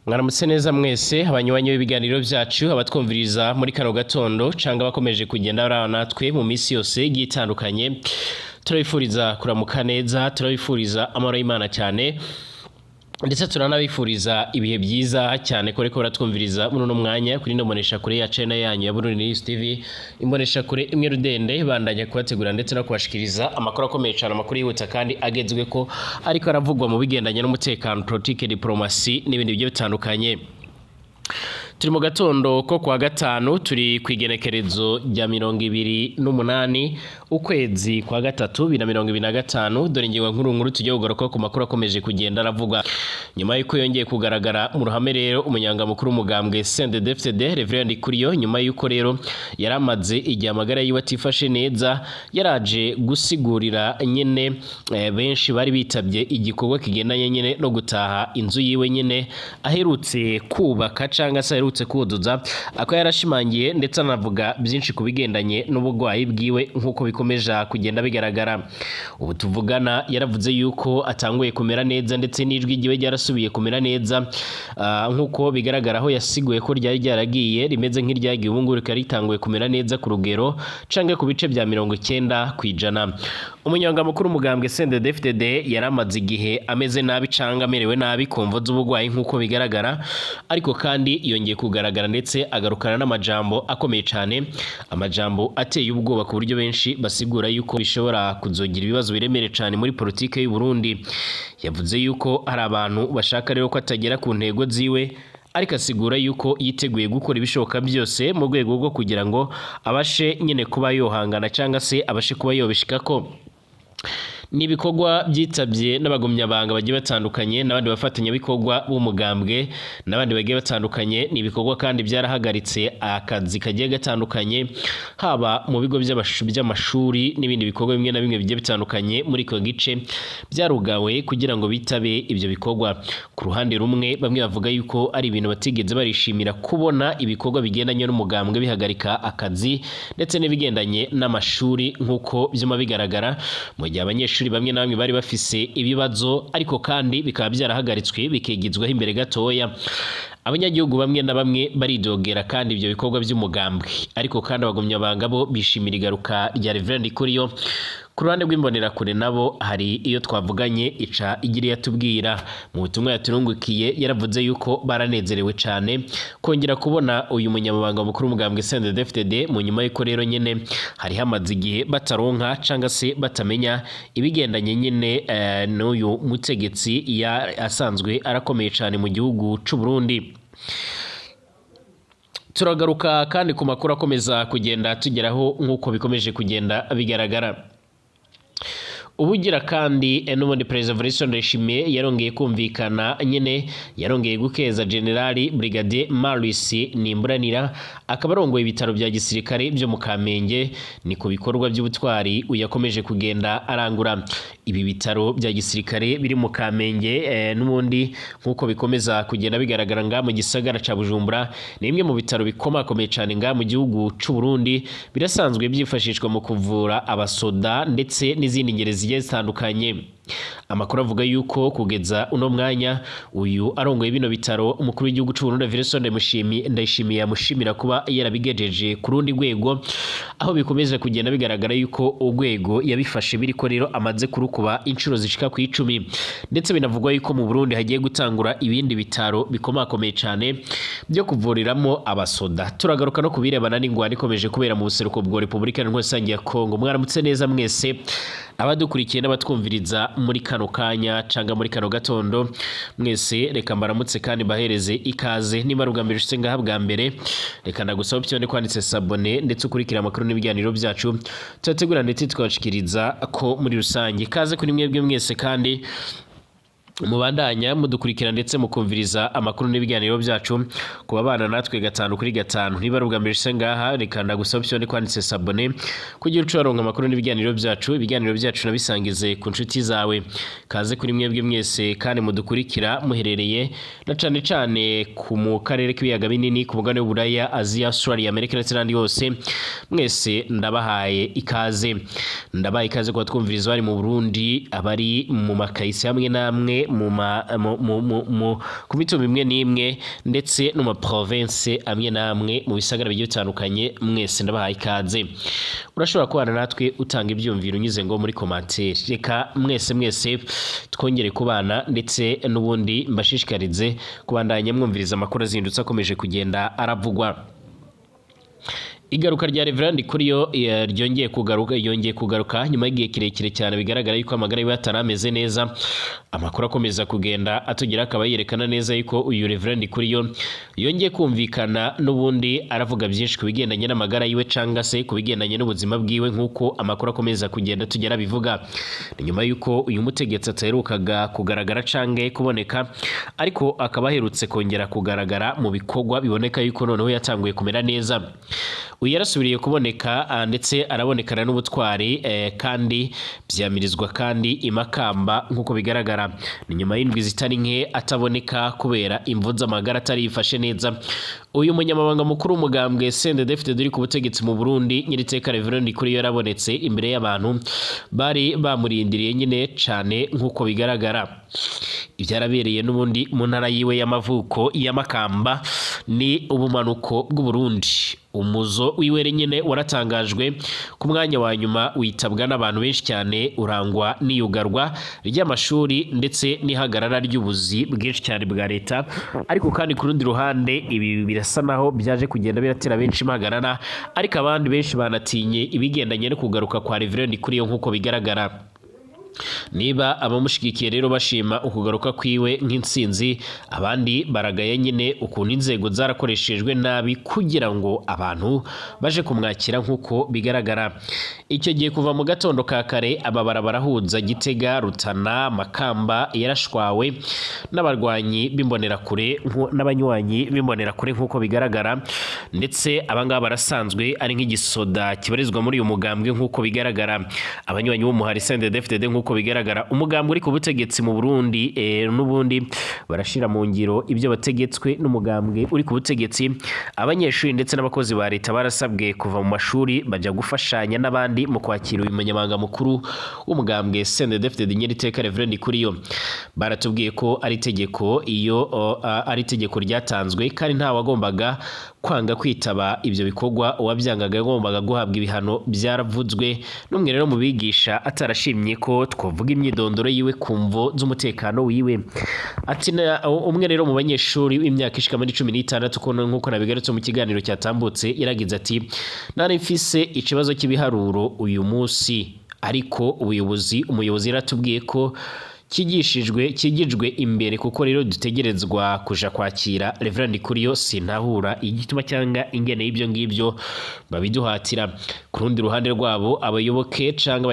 Mwaramutse neza mwese abanywanyi b'ibiganiro byacu, abatwumviriza muri kano gatondo canga bakomeje kugenda barana natwe mu minsi yose igiye itandukanye. Turabifuriza kuramuka neza, turabifuriza amahoro y'Imana cyane, ndetse turanabifuriza ibihe byiza cyane ko ariko baratwumviriza muri uno mwanya kuri ino mboneshakure ya channel yanyu ya Burundi News TV, imboneshakure imwe rudende bandanya kubategura ndetse no kubashikiriza amakuru akomeye cyane, amakuru yihuta kandi agezwe ko ariko aravugwa mu bigendanye n'umutekano, politike, diplomasi n'ibindi bigiye bitandukanye. Turi mu gatondo ko kuwa gatanu, turi ku igenekerezo rya 28 ukwezi kwa gatatu 2025. Dore ingingo nkuru nkuru tugiye kugaruka ku makuru akomeje kugenda aravugwa nyuma y'uko yongeye kugaragara mu ruhame. Rero umunyamabanga w'umugambwe CNDD-FDD, Reverend Ndikuriyo, nyuma y'uko rero yari amaze igihe amagara yiwe atifashe neza, yaraje gusigurira nyene benshi bari bitabye igikorwa kigendanye nyene no gutaha inzu yiwe nyene aherutse kubaka canga se aherutse kuzuza, ako yarashimangiye ndetse anavuga byinshi ku bigendanye n'uburwayi bwiwe. Nk'uko bikomeje kugenda bigaragara, ubu tuvugana yaravuze yuko atanguye kumera neza, ndetse n'ijwi ryiwe ryarasubiye kumera neza. Nk'uko bigaragara, aho yasiguye ko ryari ryaragiye rimeze nk'iryagiye, ubu ngubu rikaba ritanguye kumera neza ku rugero canke ku bice bya 90%. Umunyamabanga mukuru umugambwe CNDD-FDD yari amaze igihe ameze nabi canga amerewe nabi ku mvo z'uburwayi nk'uko bigaragara, ariko kandi yongeye kugaragara ndetse agarukana n'amajambo akomeye cyane, amajambo ateye ubwoba ku buryo benshi basigura yuko bishobora kuzogira ibibazo biremereye cyane muri politike y'u Burundi. Yavuze yuko hari abantu bashaka rero ko atagera ku ntego ziwe, ariko asigura yuko yiteguye gukora ibishoboka byose mu rwego rwo kugira ngo abashe nyine kuba yohangana cyangwa se abashe kuba yobishikako. Ni ibikorwa byitabye n'abagumyabanga bagiye batandukanye n'abandi bafatanyabikorwa b'umugambwe n'abandi bagiye batandukanye. Ni ibikorwa kandi byarahagaritse akazi kagiye gatandukanye, haba mu bigo by'amashuri n'ibindi bikorwa bimwe na bimwe bigiye bitandukanye muri icyo gice byarugawe kugira ngo bitabe ibyo bikorwa. Ku ruhande rumwe, bamwe bavuga yuko ari ibintu batigeze barishimira, kubona ibikorwa bigendanye n'umugambwe bihagarika akazi ndetse n'ibigendanye n'amashuri nk'uko byuma bigaragara, mu gihe abanyeshuri bamwe na bamwe bari bafise ibibazo, ariko kandi bikaba byarahagaritswe bikigizwaho imbere gatoya. Abanyagihugu bamwe na bamwe baridogera kandi ibyo bikorwa by'umugambwe, ariko kandi abagumyabanga bo bishimira igaruka rya Reverend Ndikuriyo. Ku ruhande rw'imbonerakure nabo hari iyo twavuganye ica igira yatubwira. Mu butumwa yaturungukiye yaravuze yuko baranezerewe cyane kongera kubona uyu munyamabanga mukuru w'umugambwe CNDD-FDD, mu nyuma y'uko rero nyene hari hamaze igihe bataronka canga se batamenya ibigendanye nyene n'uyu mutegetsi ya asanzwe arakomeye cyane mu gihugu c'u Burundi. Turagaruka kandi ku makuru akomeza kugenda tugeraho nk'uko bikomeje kugenda bigaragara. Ubugira kandi, n'ubundi Perezida Evariste Ndayishimiye yarongeye kumvikana nyene, yarongeye gukeza Generali Brigadier Marius Nimburanira, akaba arongoye ibitaro bya gisirikare byo mu Kamenge, ni ku bikorwa by'ubutwari uyakomeje kugenda arangura. Ibi bitaro bya gisirikare biri mu Kamenge, n'ubundi nk'uko bikomeza kugenda bigaragara nga mu gisagara ca Bujumbura, ni imwe mu bitaro bikomakomeye cyane nga mu gihugu c'u Burundi. Birasanzwe byifashishwa mu kuvura abasoda ndetse n'izindi ngeri zigiye zitandukanye. Amakuru avuga yuko kugeza uno mwanya uyu arongoye bino bitaro, umukuru w'igihugu c'u Burundi Evariste Ndayishimiye yamushimira kuba yarabigejeje ku rundi rwego, aho bikomeza kugenda bigaragara yuko urwego yabifashe biriko rero amaze kurukuba inshuro zishika ku 10, ndetse binavugwa yuko mu Burundi hagiye gutangura ibindi bitaro bikomakomeye cyane byo kuvuriramo abasoda. Turagaruka no kubirebana n'ingwano ikomeje kubera mu buseruko bwa Repubulika Iharanira Rusange ya Kongo. Mwaramutse neza mwese abadukurikiye n'abatwumviriza muri kano kanya canga muri kano gatondo. Mwese reka mbaramutse kandi mbahereze ikaze. Niba ari ubwa mbere ushitse ngaha bwa mbere, reka ndagusaba upyonde kwanditse s'abonner, ndetse ukurikira amakuru n'ibiganiro byacu turategura ndetse tukabashikiriza ko muri rusange. Ikaze kuri mwebwe mwese kandi mubandanya mudukurikira ndetse mukumviriza amakuru n'ibiganiro byacu, ku babana natwe gatanu kuri gatanu. Niba ari ubwa mbere ushitse ngaha, reka ndagusaba upyonde kwanditse s'abonner kugira uce waronka amakuru n'ibiganiro byacu. Ibiganiro byacu nabisangize ku nshuti zawe. Kaze kuri mwebwe mwese kandi mudukurikira muherereye na cane cane ku mu karere k'ibiyaga binini, ku mugabane w'Uburaya, Aziya, Australia, Amerika ndetse n'ahandi hose. Mwese ndabahaye ikaze. Ndabahaye ikaze kuba twumviriza bari mu Burundi, abari mu makayisi hamwe namwe. mu ma, mu, mu, mu, mu, ku mitumba imwe n'imwe, ndetse no mu province amwe n'amwe, mu bisagara bigiye bitandukanye. Mwese ndabahaye ikaze. Urashobora kubana natwe utanga ibyumviro unyuze ngo muri commentaire. Reka mwese mwese twongere kubana, ndetse n'ubundi mbashishikarize kubandanya mwumviriza amakuru azindutse akomeje kugenda aravugwa. Igaruka rya Reverend Kuriyo ryongeye kugaruka, yongeye kugaruka nyuma y'igihe kirekire cyane bigaragara yuko amagara yiwe atarameze neza. Amakuru akomeza kugenda atugera akaba yerekana neza yuko uyu Reverend Kuriyo yongeye kumvikana n'ubundi aravuga byinshi ku bigendanye n'amagara yiwe cyangwa se ku bigendanye n'ubuzima bwiwe, nk'uko amakuru akomeza kugenda tugera bivuga. Ni nyuma yuko uyu mutegetsi ataherukaga kugaragara canke kuboneka, ariko akaba aherutse kongera kugaragara mu bikorwa biboneka yuko noneho yatanguye kumera neza. Uyu yarasubiriye kuboneka, ndetse arabonekana n'ubutwari, kandi byamirizwa kandi imakamba nk'uko bigaragara. Ni nyuma y'indwi zitari nke ataboneka kubera imvu z'amagara atari yifashe neza. Uyu munyamabanga mukuru w'umugambwe CNDD-FDD uri ku butegetsi mu Burundi, nyiriteka Reverend Kuriyo, yarabonetse imbere y'abantu bari bamurindiriye nyine cane nk'uko bigaragara. Ibyarabereye n'ubundi mu ntara yiwe y'amavuko ya Makamba, ni ubumanuko bw'Uburundi. Umuzo wiwe nyine waratangajwe ku mwanya wa nyuma, witabwa n'abantu benshi cyane, urangwa n'iyugarwa ry'amashuri ndetse n'ihagarara ry'ubuzi bwinshi cyane bwa leta. Ariko kandi ku rundi ruhande, ibi birasa naho byaje kugenda biratera benshi impagarara, ariko abandi benshi banatinye ibigendanye no kugaruka kwa Reverend Kuriyo nk'uko bigaragara. Niba abamushigikiye rero bashima ukugaruka kwiwe nk'intsinzi, abandi baragaye nyine ukuntu inzego zarakoreshejwe nabi kugira ngo abantu baje kumwakira nk'uko bigaragara. Icyo gihe kuva mu gatondo ka kare, amabarabara ahuza Gitega, Rutana, Makamba yarashwawe n'abarwanyi b'imbonerakure n'abanywanyi b'imbonerakure nk'uko bigaragara. Ndetse abangaba barasanzwe ari nk'igisoda kibarizwa muri uyu mugambwe nk'uko bigaragara, abanywanyi b'umuhari CNDD-FDD nk'uko bigaragara, umugambwe uri ku butegetsi mu Burundi. N'ubundi barashira mu ngiro ibyo bategetswe n'umugambwe uri ku butegetsi. Abanyeshuri ndetse n'abakozi ba leta barasabwe kuva mu mashuri bajya gufashanya n'abandi mu kwakira uyu munyamabanga mukuru w'umugambwe CNDD-FDD, nyiriteka Reverend Kuriyo. Baratubwiye ko ari itegeko, iyo ari itegeko ryatanzwe, kandi nta wagombaga kwanga kwitaba ibyo bikorwa. Uwabyangaga yagombaga guhabwa ibihano. Byaravuzwe n'umwe rero mu bigisha atarashimye ko twavuga imyidondoro yiwe ku mvo z'umutekano wiwe. Ati umwe rero mu banyeshuri w'imyaka ishika muri 16, ko nk'uko nabigarutse mu kiganiro cyatambutse, yaragize ati: "Nari mfise ikibazo cy'ibiharuro uyu munsi, ariko umuyobozi yaratubwiye ko kigishijwe, kigijwe imbere, kuko rero dutegerezwa kuja kwakira Reverend Kuriyo. Sintahura igituma cyangwa ingene y'ibyo ngibyo babiduhatira." Ku rundi ruhande rwabo, abayoboke canke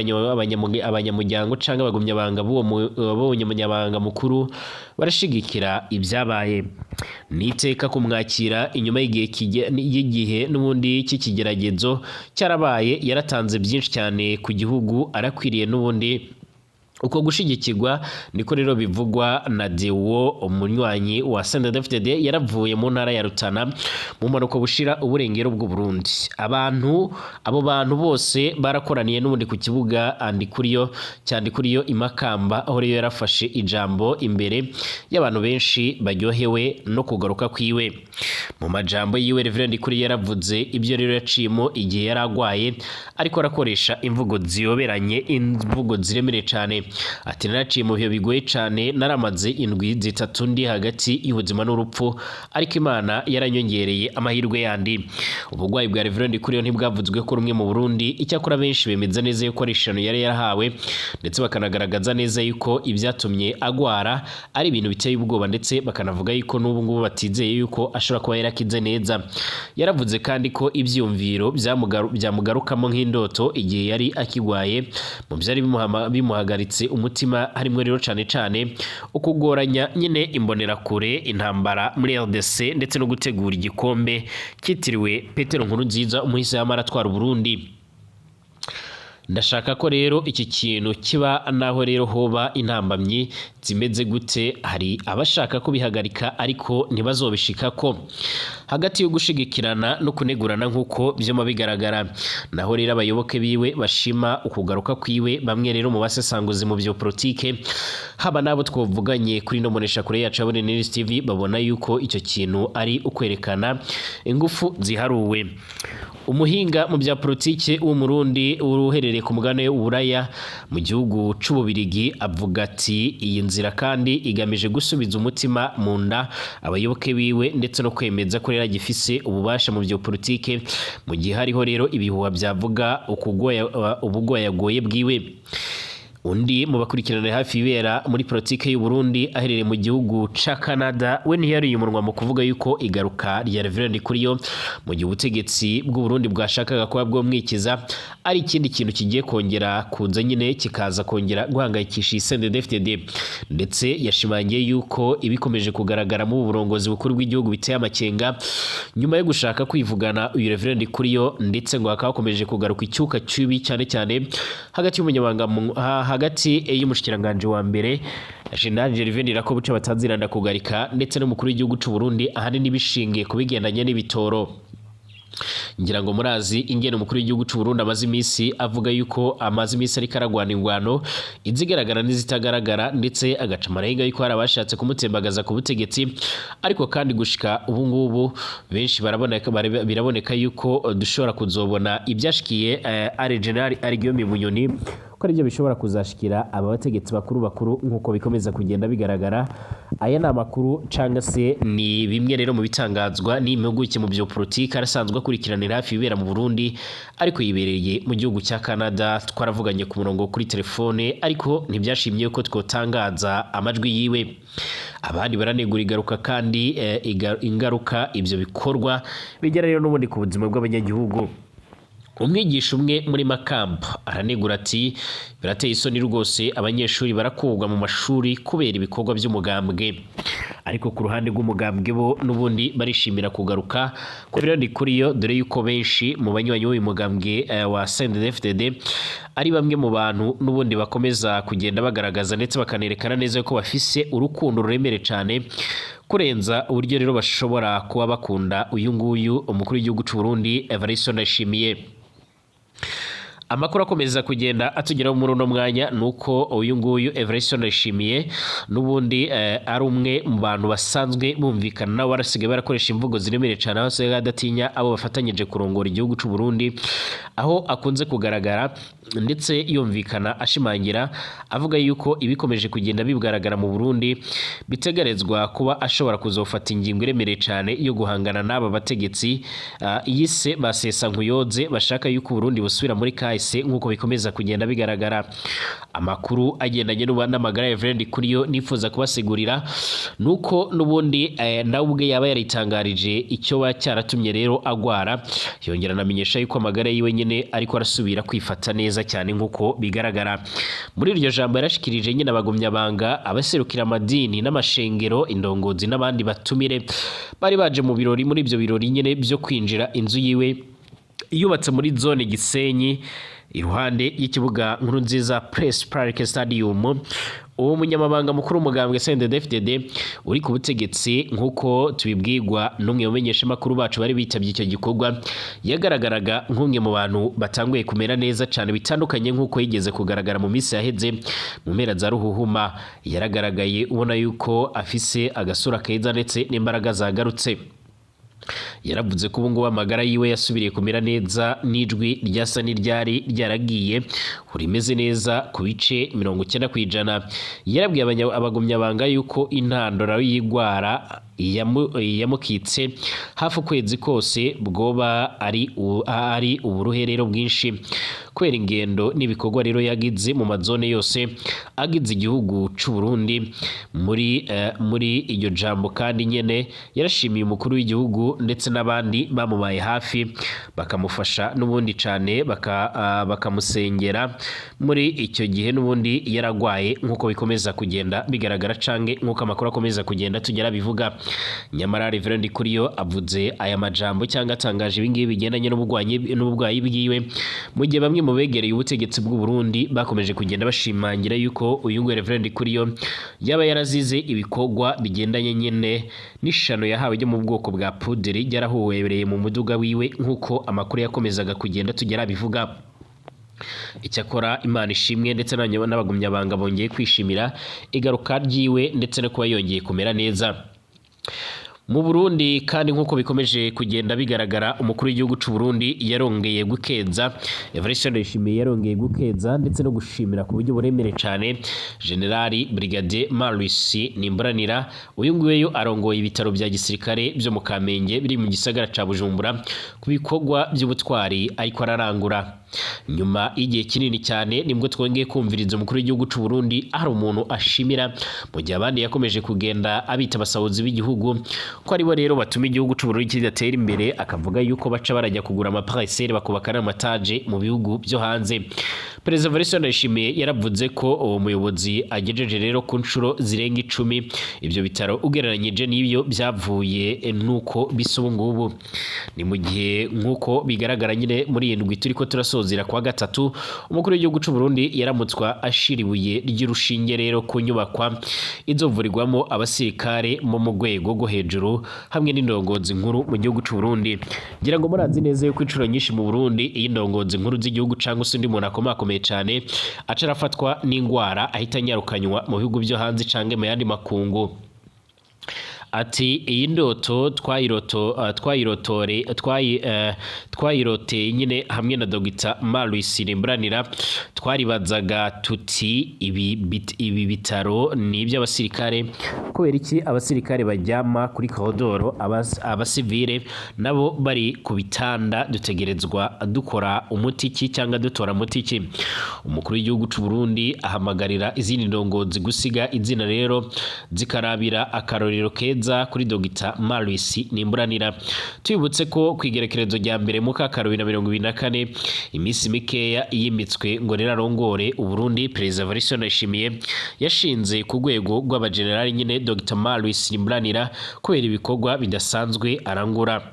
abanyamuryango canke abagumyabanga b'uwo munyamabanga mukuru barashigikira ibyabaye. Niteka kumwakira inyuma y'igihe n'ubundi cy'ikigeragezo cyarabaye. Yaratanze byinshi cyane ku gihugu, arakwiriye n'ubundi uko gushigikirwa, niko rero bivugwa na Deo, umunywanyi wa CNDD-FDD yaravuye mu ntara ya Rutana mu mpanuka bushira uburengero bw'u Burundi. Abantu abo bantu bose barakoraniye n'ubundi ku kibuga Andikuriyo cyandikuriyo imakamba, aho rero yarafashe ijambo imbere y'abantu benshi baryohewe no kugaruka kwiwe. Mu majambo yiwe, Reverend Kuriyo yaravuze ibyo rero yaciyemo igihe yari agwaye, ariko arakoresha imvugo ziyoberanye, imvugo ziremereye cyane. Ati: "Naraciye mu bihe bigoye cyane, naramaze indwi 3 ndi hagati y'ubuzima n'urupfu, ariko Imana yaranyongereye amahirwe yandi." Uburwayi bwa Reverend Kuriyo ntibwavuzwe ko rumwe mu Burundi. Icyakora benshi bemeza neza yuko ari ishano yari yarahawe, ndetse bakanagaragaza neza yuko ibyatumye agwara ari ibintu biteye ubwoba, ndetse bakanavuga yuko n'ubu ngubu batizeye yuko ashobora kuba yarakize neza. Yaravuze kandi ko ibyiyumviro byamugarukamo nk'indoto igihe yari akigwaye. Mu byari bimuhagaritse umutima harimo rero cane cane ukugoranya nyine imbonerakure, intambara muri RDC, ndetse no gutegura igikombe cyitiriwe Petero Nkurunziza, umuhisi yamara atwara Uburundi. Ndashaka ko rero iki kintu kiba, naho rero hoba intambamyi zimeze gute. Hari abashaka kubihagarika, ariko ntibazobishikako. Hagati yo gushigikirana no kunegurana nk'uko vyama bigaragara, naho rero abayoboke biwe bashima ukugaruka kwiwe, bamwe rero mu basesanguzi mu vyo politike, haba nabo twovuganye kuri no monesha kure yacu abone News TV, babona yuko icyo kintu ari ukwerekana ingufu ziharuwe. Umuhinga mu bya politike w'Umurundi uherereye ku mugabane w'Uburaya mu gihugu c'Ububirigi avuga ati: "Iyi nzira kandi igamije gusubiza umutima mu nda abayoboke biwe, ndetse no kwemeza ko rero agifise ububasha mu bya politike, mu gihe hariho rero ibihuha byavuga ubugoyagoye bwiwe." Undi mu bakurikirana hafi ibera muri politike y'u Burundi aherereye mu gihugu ca Canada, we ntiyariye umunwa mu kuvuga yuko igaruka rya Reverend Kuriyo, mu gihe ubutegetsi bw'u Burundi bwashakaga kuba bwomwikiza, ari ikindi kintu kigiye kongera kuza nyine kikaza kongera guhangayikisha iyi CNDD-FDD. Ndetse yashimangiye yuko ibikomeje kugaragara mu burongozi bukuru bw'igihugu biteye amakenga, nyuma yo gushaka kwivugana uyu Reverend Kuriyo, ndetse ngo hakaba hakomeje kugaruka icyuka cyubi, cyane cyane hagati y'umunyamabanga hagati y'umushikiranganje wa mbere General Gervais Ndirakobuca bataziranda kugarika, ndetse n'umukuru w'igihugu c'u Burundi, ahanini bishingiye ku bigendanye n'ibitoro. Ngira ngo murazi ingene umukuru w'igihugu c'u Burundi amaze iminsi avuga yuko amaze iminsi ariko aragwana ingwano izigaragara n'izitagaragara, ndetse agaca amarenga yuko hari abashatse kumutembagaza ku butegetsi. Ariko kandi gushika ubu ngubu benshi baraboneka, biraboneka yuko dushobora kuzobona ibyashikiye ari General Guillaume Bunyoni, ko aribyo bishobora kuzashikira aba bategetsi bakuru bakuru nk'uko bikomeza kugenda bigaragara. Aya ni amakuru cyangwa se ni bimwe rero mu bitangazwa n'impuguke mu byo politiki arasanzwe akurikiranira hafi ibibera mu Burundi, ariko yibereye mu gihugu cya Canada. Twaravuganye ku murongo kuri telefone, ariko ntibyashimye ko twotangaza amajwi yiwe. Abandi baranegura igaruka kandi ingaruka ibyo bikorwa bigera rero n'ubundi ku buzima bw'abanyagihugu. Umwigisha umwe muri Makamba aranegura ati: "Birateye isoni rwose, abanyeshuri barakurwa mu mashuri kubera ibikorwa by'umugambwe." Ariko ku ruhande rw'umugambwe bo n'ubundi barishimira kugaruka kuri kuri yo, dore yuko benshi mu banywanyi b'uyu mugambwe wa CNDD-FDD ari bamwe mu bantu n'ubundi bakomeza kugenda bagaragaza ndetse bakanerekana neza ko bafise urukundo ruremere cyane kurenza uburyo rero bashobora kuba bakunda uyu nguyu umukuru w'igihugu cy'u Burundi Evariste Ndayishimiye. Amakuru akomeza kugenda atugeraho muri uno mwanya ni uko uyu nguyu Evariste Ndayishimiye n'ubundi ari umwe mu bantu basanzwe bumvikana nabo, barasigaye barakoresha imvugo ziremereye cyane, aho asigaye adatinya abo bafatanyije kurongora igihugu cy'u Burundi, aho akunze kugaragara ndetse yumvikana ashimangira avuga yuko ibikomeje kugenda bigaragara mu Burundi bitegerezwa kuba ashobora kuzofata ingingo iremereye cyane yo guhangana n'aba bategetsi yise basesa nkuyoze, bashaka yuko Burundi busubira muri kahise nk'uko bikomeza kugenda bigaragara. Amakuru agendanye n'amagara ya Reverend Kuriyo nifuza kubasigurira nuko n'ubundi nawe ubwe yaba yaritangarije icyo ba cyaratumye rero agwara, yongera anamenyesha yuko amagara yiwe nyine ariko arasubira kwifata neza cyane nk'uko bigaragara. Muri iryo jambo yarashikirije nyine abagumyabanga, abaserukira amadini n'amashengero, indongozi n'abandi batumire bari baje mu birori, muri ibyo birori nyine byo kwinjira inzu yiwe yubatse muri zone Gisenyi, iruhande y'ikibuga nkuru nziza Press Park Stadium. Uwo munyamabanga mukuru w'umugambwe CNDD-FDD uri ku butegetsi, nk'uko tubibwirwa n'umwe mu bamenyeshamakuru bacu bari bitabye icyo gikorwa, yagaragaraga nk'umwe mu bantu batanguye kumera neza cyane, bitandukanye nk'uko yigeze kugaragara mu minsi yaheze mu mpera za ruhuhuma. Yaragaragaye ubona yuko afise agasura keza ndetse n'imbaraga zagarutse. Yaravuze ko ubu ngubu amagara yiwe yasubiriye kumera neza, n'ijwi ryasa n'iryari ryaragiye rimeze neza ku bice 90%. Yarabwiye abagumyabanga yuko intandaro y'igwara yamukitse hafi ukwezi kose bwoba ari uburuhe rero bwinshi kubera ingendo n'ibikorwa rero yagize mu mazone yose agize igihugu c'u Burundi. Muri iryo jambo kandi nyene yarashimiye umukuru w'igihugu ndetse n'abandi bamubaye hafi, bakamufasha n'ubundi cane, bakamusengera muri icyo gihe n'ubundi yaragwaye, nk'uko bikomeza kugenda bigaragara cange nk'uko amakuru akomeza kugenda tugera bivuga. Nyamara Reverend Ndikuriyo avuze aya majambo cyangwa atangaje ibingibi bigendanye n'ubugwayi bwiwe, mu gihe bamwe mu begereye ubutegetsi bw'u Burundi bakomeje kugenda bashimangira yuko uyu nguyu Reverend Ndikuriyo yaba yarazize ibikorwa bigendanye nyene n'ishano yahawe ryo mu bwoko bwa puderi ryarahuwebereye mu muduga wiwe, nk'uko amakuru yakomezaga kugenda tugera bivuga. Icyakora Imana ishimwe, ndetse n'abagumyabanga bongeye kwishimira igaruka ryiwe ndetse no kuba yongeye kumera neza. Mu Burundi kandi, nk'uko bikomeje kugenda bigaragara, umukuru w'igihugu c'u Burundi yarongeye gukeza Evariste Ndayishimiye, yarongeye gukeza ndetse no gushimira ku buryo buremere cane General Brigadier Marius Nimburanira. Uyu nguyu arongoye ibitaro bya gisirikare byo mu Kamenge biri mu gisagara ca Bujumbura, ku bikorwa by'ubutwari ariko ararangura. Nyuma y'igihe kinini cyane nibwo twongeye kumviriza umukuru w'igihugu c'u Burundi hari umuntu ashimira, mu gihe abandi yakomeje kugenda abita abasahuzi b'igihugu, ko aribo rero batuma igihugu c'u Burundi kidatera imbere, akavuga yuko baca barajya kugura amaparcelle bakubaka n'amataje mu bihugu byo hanze. Perezida Evariste Ndayishimiye yaravuze ko uwo muyobozi agejeje rero ku nshuro zirenga 10 ibyo bitaro ugereranyije n'ibyo byavuye nuko bisa ubu ngubu. Ni mu gihe nk'uko bigaragara nyine muri iyi ndwi turiko turasozera kwa gatatu, umukuru w'igihugu c'u Burundi yaramutswa ashira ibuye ry'urushinge rero ku nyubakwa izovurirwamo abasirikare mu rwego rwo hejuru hamwe n'indongozi nkuru mu gihugu c'u Burundi. Ngira ngo murazi neza yuko inshuro nyinshi mu Burundi iyi ndongozi nkuru z'igihugu cyangwa se undi muntu akomakomeye cyane aca arafatwa n'ingwara, ahita anyarukanywa mu bihugu byo hanze canke mu yandi makungu. Ati iyi ndoto twayirotore twayiroteye nyine hamwe na Dr Marius Nimburanira. Twaribazaga tuti ibi bitaro ni iby'abasirikare, kubera iki abasirikare baryama kuri koridoro, abasivile nabo bari ku bitanda? Dutegerezwa dukora umuti ki cyangwa dutora muti ki? Umukuru w'igihugu c'u Burundi ahamagarira izindi ndongozi gusiga izina rero, zikarabira akarorero keza kuri Dr Marius Nimburanira. Tubibutse ko ku igerekerezo rya mbere mu kaka 2024, iminsi mikeya yimitswe ngo rero arongore Uburundi, Perezida Evariste Ndayishimiye yashinze ku rwego rw'abajenerali nyine Dr Marius Nimburanira kubera ibikorwa bidasanzwe arangura.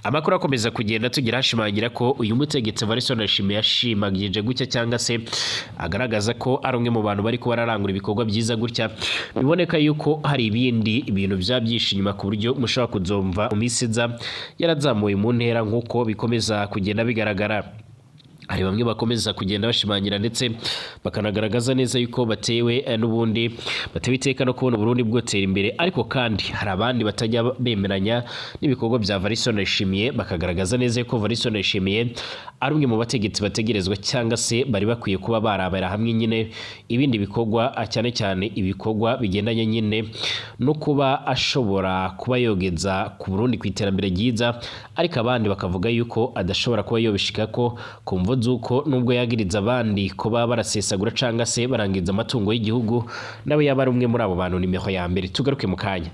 Amakuru akomeza kugenda tugira hashimangira ko uyu mutegetsi Evariste Ndayishimiye yashimagije gutya cyangwa se agaragaza ko ari umwe mu bantu bari kuba bararangura ibikorwa byiza gutya, biboneka yuko hari ibindi bintu bya byinshi inyuma, ku buryo mushobora kuzumva mu minsi iza yarazamuye mu ntera. Nk'uko bikomeza kugenda bigaragara, hari bamwe bakomeza kugenda bashimangira ndetse bakanagaragaza neza yuko batewe n'ubundi batewe iteka no kubona Burundi bwotera imbere, ariko kandi hari abandi batajya bemeranya n'ibikorwa bya Evariste Ndayishimiye, bakagaragaza neza yuko Evariste Ndayishimiye ari umwe mu bategetsi bategerezwa cyangwa se bari bakwiye kuba barabera hamwe nyine ibindi bikorwa, cyane cyane ibikorwa bigendanye nyine no kuba ashobora kuba yogeza ku Burundi ku iterambere ryiza, ariko abandi bakavuga yuko adashobora kuba yobishikako ku mvo z'uko nubwo yagiriza abandi kuba barasesagura cyangwa se barangiza amatungo y'igihugu, nawe yaba ari umwe muri abo bantu nimero ya mbere. Tugaruke mu kanya.